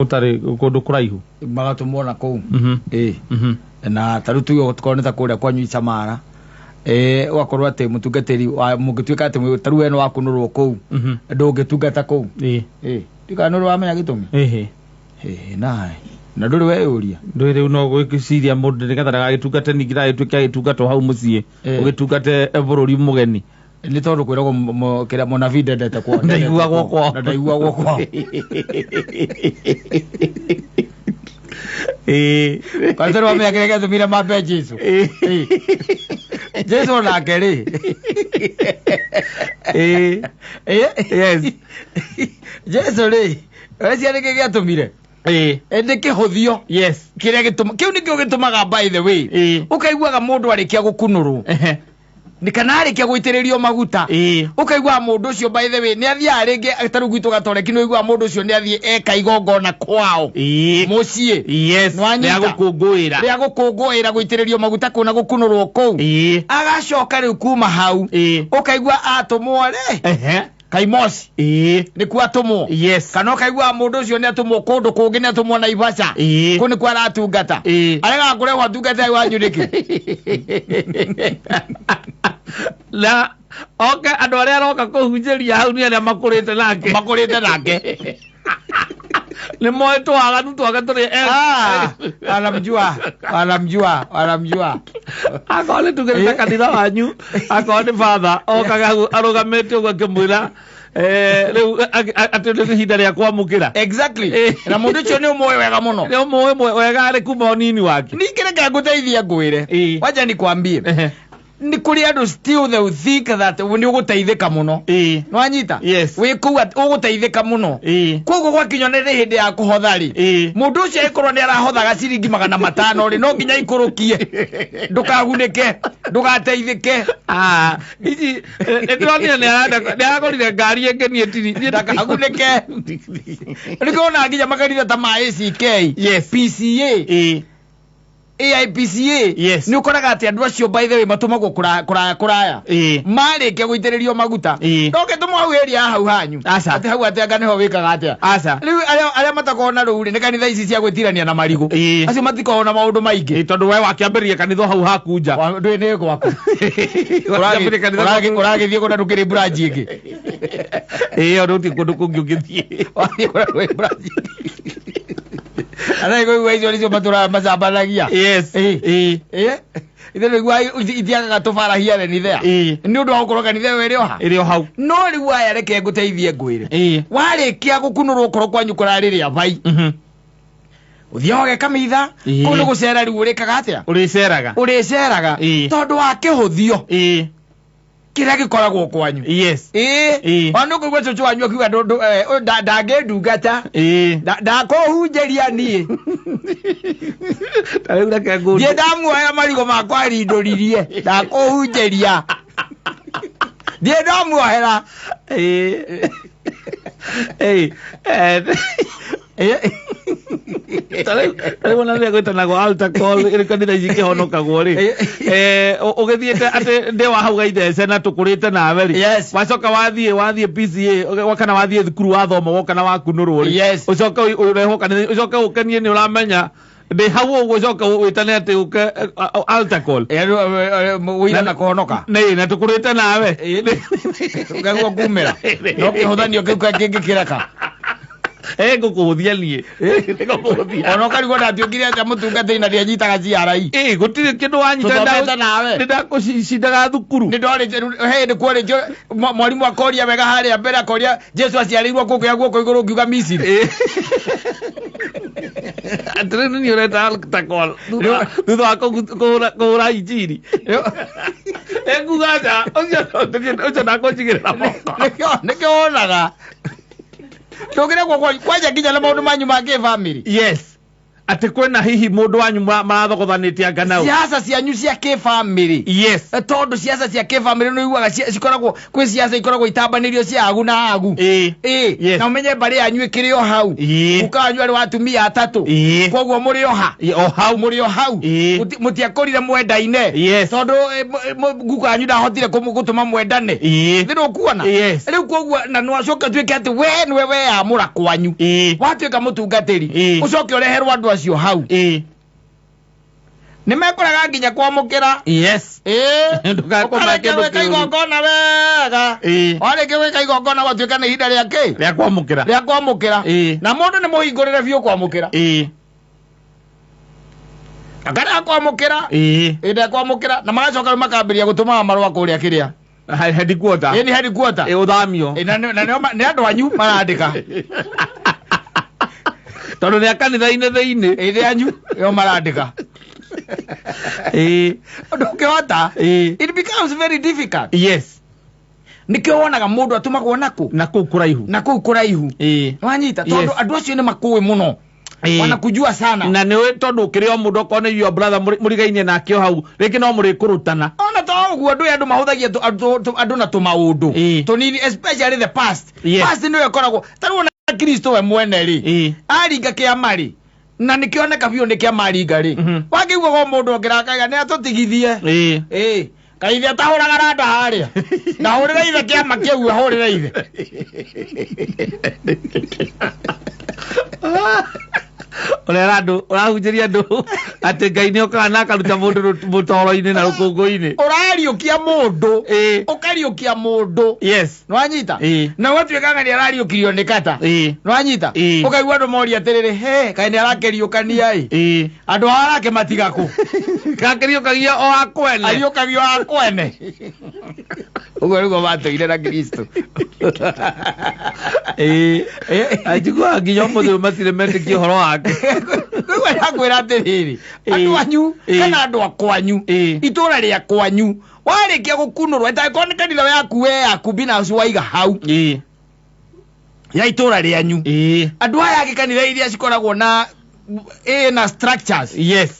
Gũtarĩ kũndũ kũraihu. Magatũmwo na kũu. Ĩĩ. Na ta rĩu tuge gũkorwo nĩ ta kũrĩa kwanyu Icamara, ũgakorwo atĩ mũtungatĩri mũngĩtuĩka atĩ ta rĩu we nĩ wakunũrwo kũu, ndũngĩtungata kũu. Ĩĩ, ndikana nĩ ũrĩ wamenya gĩtũmi. Ĩhĩ. Ĩĩ, na ndũrĩ weyũria. Ndũĩ rĩu no gwĩciria mũndũ nĩgetha ndagagĩtungate ningĩ ndagagĩtuĩke agĩtungatwo hau mũciĩ, ũgĩtungate bũrũri mũgeni. Nĩ tondũ kwĩragwo kĩrĩa mũnabii ndendete kwao. Ndaiguagwo kwao. Na ndaiguagwo kwao. Kwanza rwa kĩrĩa gĩatũmire mambe Jesu. Jesu onake rĩ. Yes. Jesu rĩ, weciria nĩkĩ gĩatũmire? Nĩ kĩhũthio. Yes. Kĩrĩa gĩtũma, kĩu nĩkĩo gĩtũmaga by the way. Ũkaiguaga mũndũ arĩkia gũkunũrwo. Nĩ kana arĩkia gũitĩrĩrio maguta. Ũkaiguaga mũndũ ũcio by the way nĩ athiaga rĩngĩ ta rĩu gwitũ Gatoreki nĩ ũiguaga mũndũ ũcio nĩ athiĩ eka igongona kwao. Mũciĩ. Yes. Nĩwanyita? Rĩa gũkũngũĩra. Rĩa gũkũngũĩra gũitĩrĩrio maguta kũu na gũkunũrwo kũu. Agacoka rĩu kuma hau. Ũkaigua atũmwo rĩ. Kaimosi. Nĩkuo atũmwo. Yes. Kana ũkaigua mũndũ ũcio nĩ atũmwo kũndũ kũngĩ, nĩ atũmwo Naivasha. Kũu nĩkuo aratungata. Aregaga kũrehwo atungata wanyu nĩkĩ? Na oke andũ arĩa aroka kũhunjĩria hau nĩ arĩa makũrĩte nake. Makũrĩte nake. Nĩ moĩ twaganu twake tũrĩ Wanamjua, wanamjua, wanamjua. Akorwo nĩ tuge nĩ ta kanitha wanyu, akorwo nĩ father okaga hau arũgamĩte ũguo akĩmwĩra, rĩu atĩ nĩ ihinda rĩa kwamũkĩra. Exactly. Na mũndũ ũcio nĩ ũmũĩ wega mũno. Nĩ ũmũĩ wega arĩ kuma ũnini wake. Ningĩ reke ngũteithie ngwĩre. Wacha nikwambie. Nĩ kũrĩ andũ still they will think that nĩ ũgũteithĩka mũno. Nĩwanyita? Yes. Wĩ kũu atĩ ũgũteithĩka mũno. Koguo gwakinywo nĩ hĩndĩ ya kũhotha rĩ, mũndũ ũcio angĩkorwo nĩ arahothaga ciringi 500 rĩ, no nginya ikũrũkie. Ndũkagunĩke, ndũgateithĩke. Ici, nĩ ndĩronire nĩ aragũrire ngari ĩngĩ niĩ tiri. Niĩ Ndakagunĩke. Nĩkĩo wonaga nginya makanitha ta ma ACK, Yes. PCA, AIPCA. Yes. Nĩ ũkoraga atĩ andũ acio by the way matũmagwo kũraya kũraya. Marĩkia gũitĩrĩrio maguta. No ũngĩtũmwo hau area ya hau hanyu. Aca. Atĩ hau atĩ anga nĩho wĩkaga atĩa. Aca. Rĩu arĩa matakoragwo na rũu rĩ, nĩ kanitha ici cia gwĩtirania na marigũ. Acio matikoragwo na maũndũ maingĩ. Tondũ we wakĩambĩrĩria kanitha hau haku nja. Ndũĩ nĩ gwaku. Wakĩambĩrĩria kanitha gwaku. Ũragĩthiĩ kũna ndũkĩrĩ branch ĩngĩ. Ona gũtirĩ kũndũ kũngĩ ũngĩthiĩ. Wathiĩ kũna ndũrĩ branch ĩngĩ. Ana iko icio nicio matũraga macambanagia. Yes. Ithe nĩguo itiagaga tũbara here ni there. Nĩ ũndũ wa gũkorwo kanitha ĩyo ĩrĩ o ha. Ĩrĩ o hau. No rĩu aya reke ngũteithie ngwĩre. Warĩkia gũkunũrwo okorwo kwanyu kũrarĩ rĩa bai. Ũthiaga ũgeka mitha, kũu nĩ gũcera rĩu ũrĩkaga atĩa? Ũrĩceraga. Ũrĩceraga. Tondũ wa kĩhũthio. Kĩrĩa gĩkoragwo kwanyu. Yes. Ona nĩ ũkũigua cũcũ wanyu akiuga ndangĩndungata. Ndakũhunjĩria niĩ. Ta rĩu reke ngũrie. Thiĩ ndamuoya marigũ makwa arindũririe. Ndakũhunjĩria. Thiĩ ndamuohera. Ta rĩu ona rĩrĩa gwĩtanagwo altar call, ĩrĩ kanitha ici ikĩhonokagwo rĩ. Ũgĩthiĩte atĩ ndĩ wa hau gaithece na tũkũrĩte nawe rĩ. Yes. Wacoka wathiĩ PCA, kana wathiĩ thukuru wathoma woka na wakunũrwo rĩ. Yes. Ũcoke ũrehwo kanitha, ũcoke ũkenie nĩ ũramenya ndĩ hau ũguo ũcoke wĩtane atĩ ũke altar call. Ũira na kũhonoka. Nĩ, na tũkũrĩte nawe. Ũkaigua kumĩra. No kĩhũthanio kĩu kĩngĩkĩreka. Ngũkũhũthia niĩ. Ngũkũhũthia. Ona ũkarigwo ndatuĩkire atĩa mũtungatĩri na ndianyitaga CRE. Gũtirĩ kĩndũ wanyita, Tũthomete nawe. nĩ ndakũcindaga thukuru. Nĩ ndorĩte, he hĩndĩ kworĩtio, mwarimũ akoria wega harĩa mbere, akoria Jesu aciarĩirwo kũ, ngĩoya guoko igũrũ ngiuga Misiri. Atĩrĩ, nĩ niĩ ũreta altar call. Thutha wa kũhũra injiri. Nguga aca, ũcio ndakũnjigĩrĩra moko. Nĩkĩo wonaga. Ndũngĩrekwo kwanja nginya na maũndũ manyu ma kĩbamĩrĩ. Yes. Atĩ kwĩna hihi mũndũ wanyu marathogothanĩtie anga nau. Siasa cianyu cia kĩbamĩrĩ. Yes. Tondũ siasa cia kĩbamĩrĩ nĩ ũiguaga cikoragwo kwĩ siasa ikoragwo itambanĩirio cia agu na agu. Ĩĩ. Ĩĩ. Yes. Na ũmenye mbarĩ yanyu ĩkĩrĩ o hau. Ĩĩ. Guka wanyu arĩ wa atumia atatũ. Ĩĩ. Koguo mũrĩ o ha? O hau. Mũrĩ o hau. Ĩĩ. Mũtiakũrire mwendaine. Yes. Tondũ guka wanyu ndahotire gũtũma mwendane. Ĩĩ. Nĩ ũkuona? Yes. Rĩu koguo na nĩwacoka ũtuĩke atĩ we nĩwe weyamũra kwanyu. Ĩĩ. Watuĩka mũtungatĩri. Ĩĩ. Ũcoke ũreherwo andũ acio hau. Ĩĩ. Nĩ mekũrega nginya kwamũkĩra. Yes. Ĩĩ. Ndũgakoma Ũkarĩkia kĩndũ gwĩka kĩũru. igongona wega. Ĩĩ. Warĩkia gwĩka igongona gwatuĩka nĩ ihinda rĩa kĩ? Rĩa kwamũkĩra. Rĩa kwamũkĩra. Ĩĩ. Na mũndũ nĩ mũhingũrĩre biũ kwamũkĩra. Ĩĩ. Akarega kwamũkĩra. Ĩĩ. Ĩndĩ kwamũkĩra na magacoka rĩu makambĩrĩria gũtũmaga marũa kũrĩa kĩrĩa. Headquarter. Ĩĩ nĩ headquarter. Ĩĩ ũthamio. Ĩĩ, na nĩ andũ anyu marandĩka. Tondũ nĩ a kanitha-inĩ thĩinĩ. Ĩĩ nĩ anyu nĩo marandĩka. Ĩĩ. Ndũngĩhota. Ĩĩ. It becomes very difficult. Yes. Nĩkĩo wonaga mũndũ atũmagwo nakũ? Na kũu kũraihu. Na kũu kũraihu. Ĩĩ. Wanyita tondũ Yes. andũ acio nĩ makũĩ mũno. Ĩĩ. Wanakujua sana. Na nĩ tondũ ũkĩrĩ o mũndũ okorwo nĩ your brother mũrigainie nake o hau rĩngĩ no mũrĩkũrutana. Ona to ũguo andũ aya andũ mahũthagia andũ na tũmaũndũ. Ĩĩ. Tũnini especially the past. Yes. Past nĩyo ĩkoragwo ta rĩu ona Kristo we mwene rĩ. Ĩĩ. Aringa kĩama rĩ. Na nĩkĩoneka biũ nĩ kĩama aringa rĩ. Wakĩiguaga o mũndũ ũngĩrakaga nĩ atũtigithie. Ĩĩ. Ĩĩ. Kaithe atahũraga randa harĩa. Ndahũrĩra ithe kĩama kĩu ahũrĩre ithe. Ũrera andũ ũrahunjĩria andũ atĩ Ngai nĩ okaga na akaruta mũndũ mũtoro-inĩ na rũkũngũ-inĩ. Ũrariũkia mũndũ. Ĩĩ. Ũkariũkia mũndũ. Yes. Nĩwanyita? Ĩĩ. Na ũgatuĩka nĩ arariũkirio nĩ kata. Ĩĩ. Nĩwanyita? Ĩĩ. Ũkaigua andũ moria atĩrĩrĩ, he, kaĩ nĩ arakĩriũkania ĩ. Ĩĩ. Andũ aya arakĩmatiga kũ? Gakĩriũkagio o akwene. Ariũkagio akwene. Ũguo nĩguo matũire na Kristo. Ĩĩ. Anjiguaga nginya ũmũthĩ ũyũ matirĩ metĩkia ũhoro wake. Rĩu ndakwĩra atĩrĩrĩ, andũ anyu kana andũ a kwanyu, itũra rĩa kwanyu, warĩkia gũkunũrwo, ĩtangĩkorwo nĩ kanitha yaku we yaku binafsi waiga hau. Ĩĩ. Ya itũra rĩanyu. Ĩĩ. Andũ aya angĩ kanitha iria cikoragwo na na structures. Yes.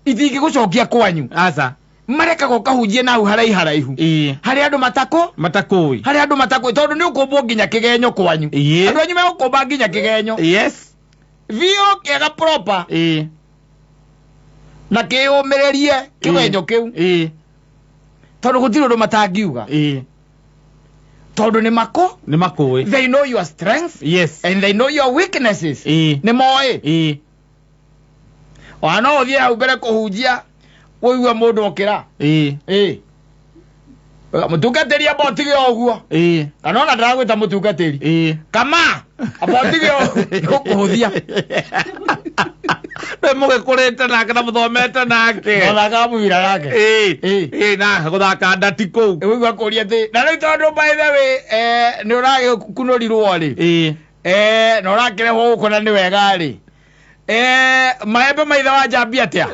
Itingĩgũcokia kwanyu. Aca. Marekaga ũkahunjie na hau haraiharaihu. Ĩĩ. Harĩa andũ matakũ? Matakũĩ. Harĩa andũ matakũĩ tondũ nĩ ũkũmbwo nginya kĩgenyo kwanyu. Ĩĩ. Andũ anyu megũkũmba nginya kĩgenyo. Yes. Biũ kĩega proper. Ĩĩ. Na kĩyũmĩrĩrie kĩgenyo kĩu. Ĩĩ. Tondũ gũtirĩ ũndũ matangiuga. Ĩĩ. Tondũ nĩ makũ? Nĩ makũĩ. They know your strengths. Yes. And they know your weaknesses. Ĩĩ. Nĩ moĩ. Ĩĩ. Ona no ũthiĩ hau mbere kũhunjia ũigue mũndũ okĩra. Ĩĩ. Ĩĩ. Mũtungatĩri amba ũtige ũguo. Ĩĩ. Kana ona ndĩragwĩta mũtungatĩri. Ĩĩ. Kama amba ũtige ũguo ũkũhũthia. Nĩ mũgĩkũrĩte nake na mũthomete nake. Mũthakaga mũbira nake. Ĩĩ. Ĩĩ. Ĩĩ na gũthaka ndati kũu. Ũigua kũria atĩ na rĩu tondũ by the way nĩ ũragĩkunũrirwo rĩ. Ĩĩ. Na ũrakĩrehwo gũkũ na nĩ wega rĩ. Maembe maithe wa njambi atĩa?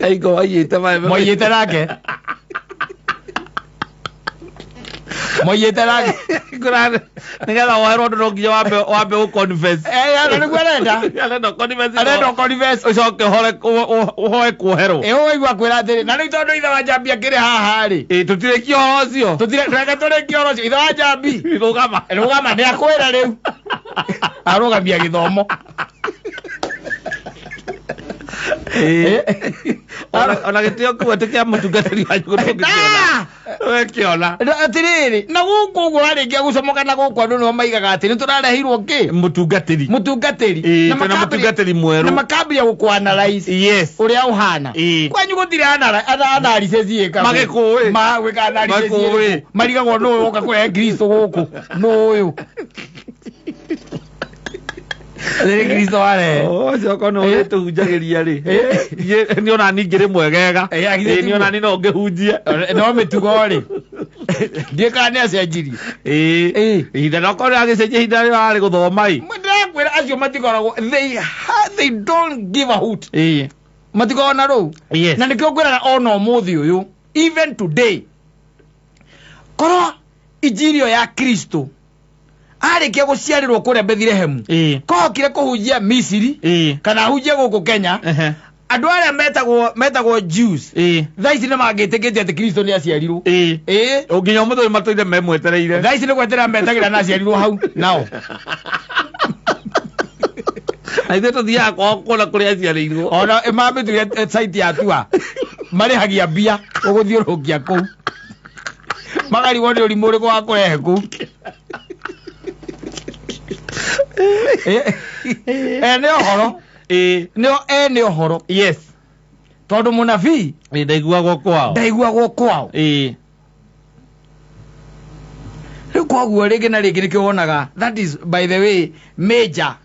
Aiko waiyĩte maembe. Mwaiyĩte nake. Mwaiyĩte nake. Nĩgetha woherwo ũndũ no nginya wambe ũ-confess. Na nĩguo arenda. Arenda ũ-confess. Arenda ũ-confess. Ũcoke ũhoe kuoherwo. Ĩĩ ũkaigua kwĩra atĩrĩ, na rĩu tondũ ithe wa njambi akĩrĩ haha rĩ. Ĩĩ tũtirĩkie ũhoro ũcio. Tũtirĩ, reke tũrĩkie ũhoro ũcio. Ithe wa njambi. Rũgama. Rũgama nĩ akwĩra rĩu. Arũgamia gĩthomo. Ona gĩtĩo kĩu atĩ kĩa mũtungatĩri wanyu ndũngĩkĩona. Wekĩona. Atĩrĩrĩ, na gũkũ ũguo warĩkia gũcomoka na gũkũ andũ nĩo maigaga atĩ nĩ tũrareheirwo kĩ? Mũtungatĩri. Mũtungatĩri. Ĩĩ, twĩna mũtungatĩri mwerũ. Na makambia gũkũ-analyze. Yes. Ũrĩa ũhana. Ĩĩ. Kwanyu gũtirĩ analysis ĩkagwo. Magĩkũĩ. Magwĩka analysis Magĩkũĩ. ĩrĩkũ? Marigagwo nũ ũyũ woka kũrehe Kristo gũkũ. Nũ ũyũ? Rĩrĩ Kristo warehe. Ũcio okorwo nĩ ũrĩtũhunjagĩria rĩ. Nĩ ona niĩ ngĩrĩ mwegega. Ĩĩ, Nĩ ona niĩ no ngĩhunjie. No mĩtugo rĩ. Ndiũĩ kana nĩ acenjirie. Ĩĩ. Ihinda no korwo agĩcenjia ihinda rĩrĩa arĩ gũthoma ĩ. Ndĩrakwĩra acio matikoragwo they don't give a hoot. Ĩĩ. Matikoragwo na rũu. Yes. Na nĩkĩo ngwĩraga ona ũmũthĩ ũyũ even today. Korwo injiri ĩyo ya Kristo Arĩkia gũciarĩrwo kũrĩa Bethilehemu, kohokire kũhunjia Misiri kana ahunjie gũkũ Kenya, andũ arĩa metagwo Jews thaa ici nĩ mangĩtĩkĩtie atĩ Kristo nĩ aciarirwo. Ĩĩ. Nginya ũmũthĩ matũire memwetereire. Thaa ici nĩ gweterera metagĩra na aciarirwo hau nao. Na ithuĩ tũthiaga kwao kuona kũrĩa aciarĩirwo. Ona mamĩtuire site ya tua marĩhagia mbia ũgũthiũrũrũkia kũu, makarigwo nĩ ũrimũ ũrĩkũ wa kũrehe kũu. Ene ũhoro nĩo ene ũhoro. Yes. Tondũ mũnabii Ndaiguagwo kwao. Ndaiguagwo kwao. Rĩu koguo rĩngĩ na rĩngĩ nĩkĩo wonaga that is by the way major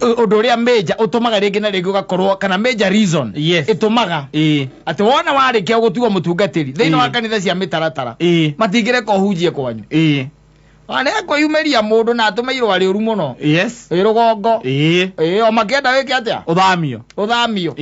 ũndũ ũrĩa major ũtũmaga rĩngĩ na rĩngĩ ũgakorwo kana major reason ĩtũmaga atĩ wona warĩkia gũtuo mũtungatĩri thĩinĩ wa kanitha cia mĩtaratara matingĩreka ũhunjie kwanyu. Nĩ ekwĩyumĩria mũndũ na atũme irũa rĩũru mũno. Ĩ rũgongo. Ĩ o makĩenda wĩke atĩa? Ũthamio. Ũthamio.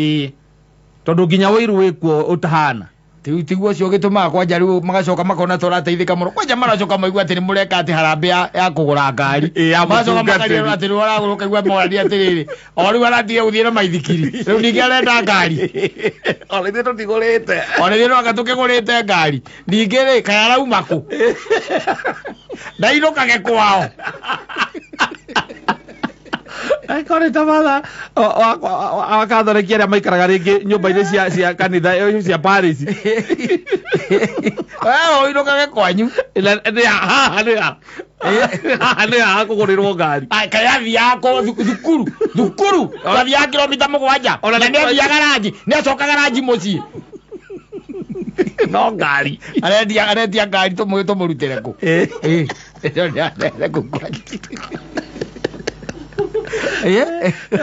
Tondũ nginya ũiru wĩkuo ũtahana. Tiguo ũcio ũgĩtũmaga kwanja rĩu magacoka makona ta ũrateithĩka mũno. Kwanja maracoka maigua atĩ nĩ mũreka atĩ harambee ya kũgũra ngari. Ya Magacoka mũtungatĩri. makaria atĩ nĩ ũragũra ũkaigua morania atĩrĩrĩ, o rĩu aratigire gũthiĩ na maithikiri. Rĩu ningĩ arenda ngari. Ona ithuĩ tũtigũrĩte. Ona ithuĩ no anga tũkĩgũrĩte ngari. Ningĩ rĩ, kaĩ arauma kũ? Ndainũkage kwao. Angĩkorwo nĩ ta batha wa Catholic arĩa maikaraga rĩngĩ nyũmba-inĩ cia kanitha cia parish. Wewe ũinũkage kwanyu. Haha nĩ ha? Haha nĩ ha kũgũrĩrwo ngari? Kaĩ athiaga kũ thukuru, thukuru. Athiaga kilomita 7. Ona Na nĩ nĩ athiaga ranji, nĩ acokaga ranji mũciĩ. No ngari. Arendia ngari tũmũrutĩre kũ? Ĩyo nĩ arehere kũ kwanyu.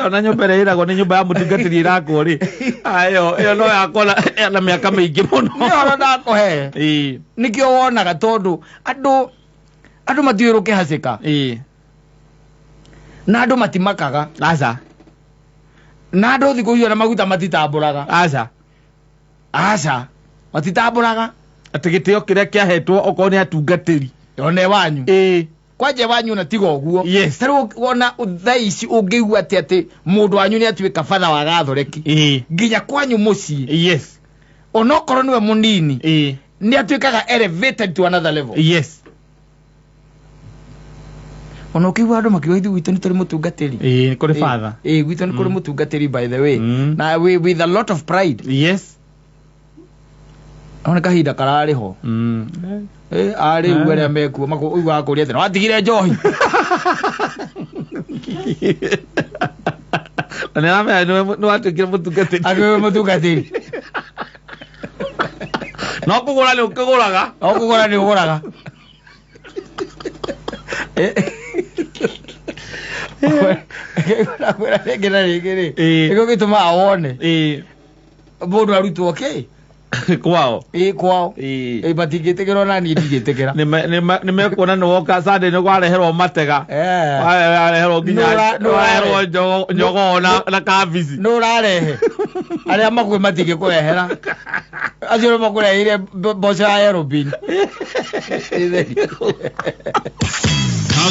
Ona nyũmba ĩrĩa ĩragwo nĩ nyũmba ya mũtungatĩri ĩrakwo rĩ. Ĩyo no yakwo na mĩaka mĩingĩ mũno. Nĩ ũhoro ndakũhe. Nĩkĩo wonaga tondũ andũ matiũĩ rũkĩhacĩka. Na andũ matimakaga. Aca. Na andũ thikũ icio na maguta matitambũraga. Aca. Aca. Matitambũraga. Atĩ gĩtĩo kĩrĩa kĩahetwo okorwo nĩ atungatĩri. One wanyu. Kwanja wanyu na tiga ũguo. Yes. Ta rĩu wona thaa ici ũngĩigua atĩ mũndũ wanyu nĩ atuĩka batha wa Gathoreki. Nginya kwanyu mũciĩ. Onokorwo nĩwe mũnini. Nĩ atuĩkaga elevated to another level. Ona ũkĩigua andũ makiuga ithuĩ gwitũ nĩ tũrĩ mũtungatĩri. Nĩ kũrĩ father. Gwitũ nĩ kũrĩ mũtungatĩri by the way. Na with a lot of pride. Ona kahinda kararĩ ho. Arĩ u arĩa mekuo ũiguaga kũria atĩ watigire njohi. Na nĩ aramenya nĩ watuĩkire mũtungatĩri. Atuĩkire mũtungatĩri. No kũgũra nĩ ũkĩgũraga. No kũgũra nĩ ũgũraga. Kwĩra rĩngĩ na rĩngĩ rĩ. Nĩkĩo gĩtũmaga wone. Mũndũ arutwo kĩ? Kwao. Kwao. Matingĩtĩkĩra ona niĩ ndingĩtĩkĩra. Nĩ mekuona nĩ woka Sunday nĩ kwareherwo matega. Wareherwo nginya wareherwo njogoo na kabici. Nũ ũrarehe? Arĩa makuĩ matingĩkũrehera. Acio nĩ makũreheire mboco ya aerobin.